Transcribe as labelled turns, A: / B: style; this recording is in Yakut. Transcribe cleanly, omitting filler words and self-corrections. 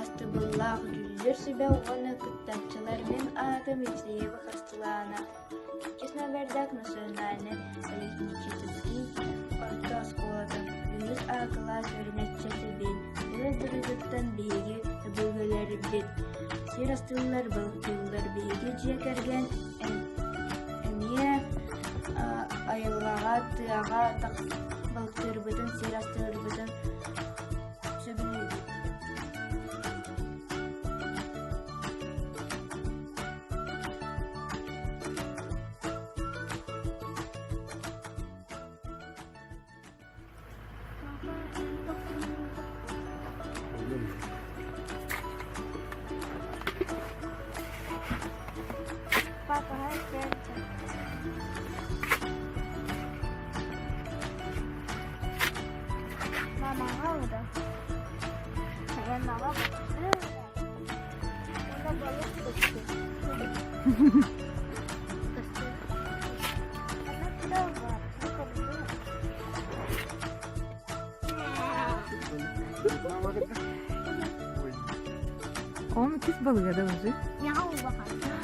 A: Убаастабыллаах дьүүллүүр сүбэ уонна кыттааччылар мин аатым Евсеева Хастылаана, иккис номердаах национальнай политехнический орто оскуолатын үһүс А кылаас үөрэнээччитэбин. Былыр-былыргыттан биһиги өбүгэлэрбит сир астыыллар, балыктыыллар. Биһиги дьиэ кэргэн эмиэ айылҕаҕа, тыаҕа балыктыырбытын, сир астыырбытын сөбүлүүбүт. Папа, Мамаҕа да. Мамаҕа Она балык көстөр. Она куда бар?
B: Он кис балыга да уже.
A: Я улахан.